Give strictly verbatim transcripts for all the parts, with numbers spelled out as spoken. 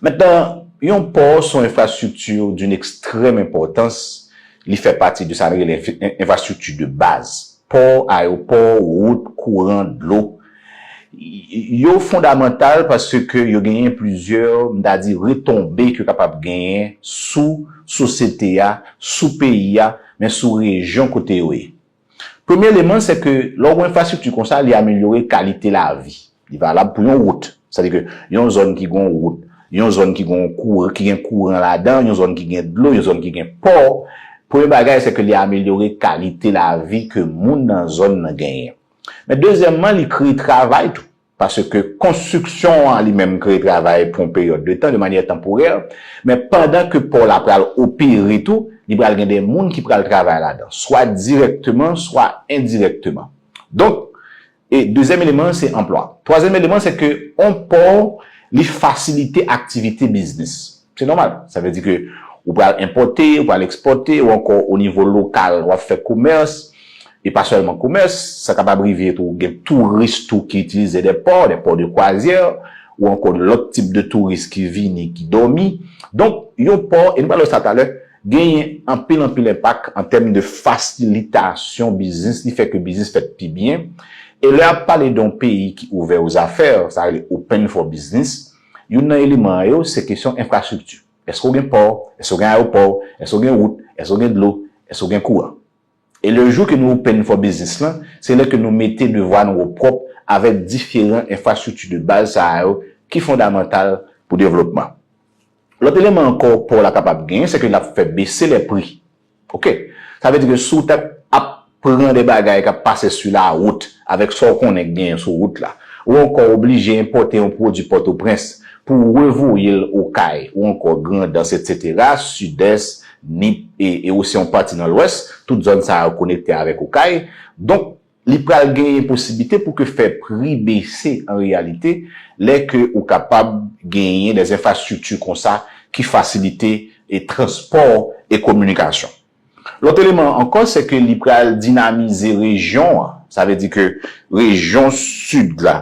Mentnan, yon pò se yon enfrastrikti d'une extrême importance, li fè pati de sa nou rele enfrastrikti de baz. Pò, ayewopò, wout, kouran, dlo. Yo fondamantal paske yo genyen plizyè, m ta di, retonbe ke yo kapab genyen sou sosyete a, sou peyi a, men sou rejyon kote yo ye. Premye eleman, se ke lè w gen enfrastrikti konsa, li amelyore kalite lavi. Li valab pou yon wout. Sa di ke yon zòn ki gen yon wout, yon zòn ki gen yon kou, ki gen kouran ladan, yon zòn ki gen dlo, yon zòn ki gen pò. Premye bagay, se ke li amelyore kalite lavi ke moun nan zòn nan genyen. Men dezyèmman, li kreye travay tou. Paske konstriksyon an li menm kreye travay pou yon peryòd de tan, de manyè tanporè. Men pandan ke pò la pral opere tou, li pral gen de moun ki pral travay ladan, swa dirèkteman, swa endirèkteman. Donk, e dezyèm eleman, se anplwa. Twazyèm eleman, se ke yon pò, li fasilite aktivite biznis. Se nòmal. Sa vle di ke ou pral enpòte, ou pral ekspòte, ou ankò o nivo lokal, w ap fè komès, e pa sèlman komès, sa kapab rive tou gen touris tou ki itilize de pò, de pò de kwazyè, ou ankò lòt tip de touris ki vini, ki dòmi. Donk, yon pò, e nou pral wè sa talè, genyen anpil, anpil enpak an tèm de fasilitasyon biznis, li fè ke biznis fèt pi byen. E lè ap pale de yon peyi ki ouvè aux affaires, sa rele open for business, youn nan eleman yo, se kesyon enfrastrikti. Èske w gen pò? Èske w gen ayewopò? Èske w gen wout? Èske w gen dlo? Èske w gen kouran? E le jou ke nou open for business lan, se lè ke nou mete devwa nou o pwòp avèk diferan enfrastrikti de baz sa a yo ki fondamantal pou devlopman. Lòt eleman ankò pò la kapab genyen, se ke l ap fè bese lè pri. Oke? Sa vle di ke si w t ap pran de bagay k ap pase sou la wout avèk sa w konnen k genyen sou wout la, ou ankò oblije enpòte yon pwodui Pòtoprens pou w revoye l Okay, ou ankò Grandans, etsetera, Sidès, Nip, e, e osi yon pati nan Lwès, tout zòn sa yo konekte avèk Okay. Donk, li pral genyen posiblite pou ke fè pri bese an reyalite, lè ke ou kapab genyen de enfrastrikti konsa ki fasilite e transpò e kominikasyon. Lòt eleman ankò, se ke li pral dinamize rejyon an. Sa vle di ke rejyon sid la,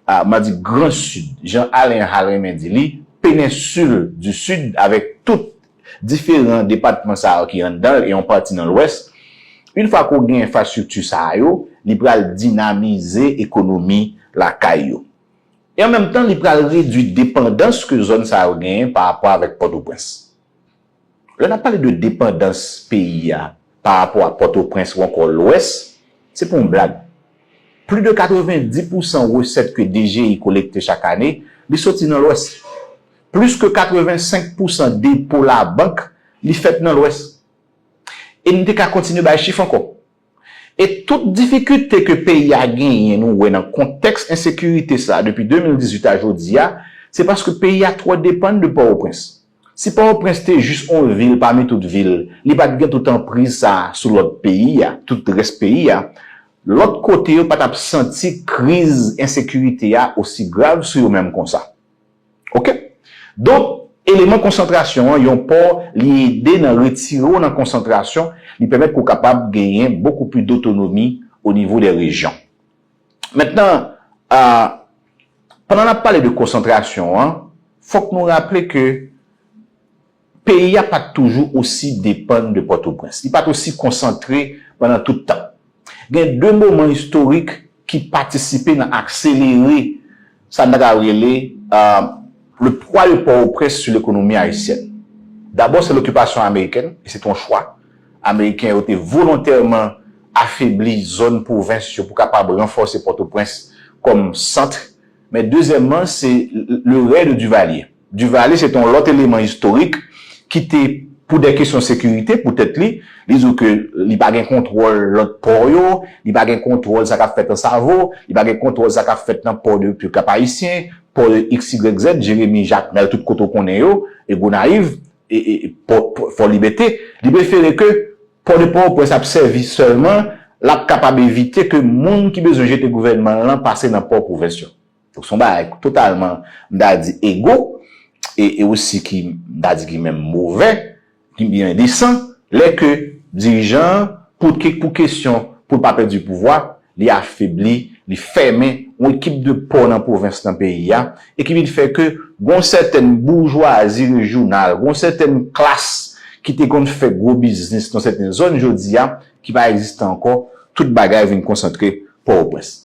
a, m a di Gran Sid, jan Alain Hall renmen di li, Péninsule du Sud, avèk tout diferan depatman sa yo ki anndan l e yon pati nan Lwès. Yon fwa ke w gen enfrastrikti sa yo, li pral dinamize ekonomi lakay yo. E an menm tan, li pral redui depandans ke zòn sa yo genyen pa rapò avèk Pòtoprens. Lè n ap pale de depandans peyi a pa rapò a Pòtoprens ou ankò Lwès, se pa yon blag. Plis de katrevenndis pousan resèt ke D G I kolekte chak ane, li soti nan Lwès. Plis ke katrevensenk pousan depo labank, li fèt nan Lwès. E n te ka kontinye bay chif ankò. E tout difikilte ke peyi a genyen, nou wè nan kontèks ensekirite sa a depi de mil dizuit a jodi a, se paske peyi a twò depann de Pòtoprens. Si Pòtoprens te jis yon vil pami tout vil, li pa t gen tout anpriz sa a sou lòt peyi a, tout rès peyi a, lòt kote yo pa t ap santi kriz ensekirite a osi grav sou yo menm konsa. Oke? Donk, eleman konsantrasyon an, yon pò, li ede nan retire w nan konsantrasyon, li pèmèt ke w kapab genyen bokou plis dotonomi o nivo de rejyon. Mentnan, a, pandan n ap pale de konsantrasyon an, fòk nou raple ke peyi a pa t toujou osi depann de Pòtoprens. Li pa t osi konsantre pandan tout tan. Gen de moman istorik ki patisipe nan akselere sa n ta ka rele, euh, le poids de Port-au-Prince sur l'économie haïtienne. Dabò, se lokipasyon amerikèn, e se te yon chwa. Ameriken yo te volontèman afebli zòn pwovens yo pou kapab ranfòse Pòtoprens kòm sant. Men dezyèmman, se le règne Duvalier. Duvalier, se te yon lòt eleman istorik ki te, pou de kesyon sekirite, poutèt li, li di w ke li pa gen kontwòl lòt pò yo, li pa gen kontwòl sa k ap fèt Ansavo, li pa gen kontwòl sa k ap fèt nan pò de, de Kap Ayisyen, pò de X Y Z, Jeremi, Jakmèl, tout kote w konnen yo, e Gonayiv, e, e, e pò, pò, Fò Libète, li prefere ke pò de Pòtoprens ap sèvi sèlman, l ap kapab evite ke moun ki bezwen jete gouvènman an lan pase nan pò pwovens yo. Donk, se yon bagay totalman, m ta di, ego, e, e osi ki, m ta di, ki menm movè, ki byen endesan, lè ke dirijan an, pou ke, pou kesyon, pou l pa pèdi pouvwa, li afebli Li fèmen yon ekip de pò nan pwovens nan peyi a, e ki vin fè ke gon sètèn boujwazi rejyonal, gon sètèn klas ki te konn fè gwo biznis nan sètèn zòn jodi a, ki pa egziste ankò, tout bagay vin konsantre Pòtoprens.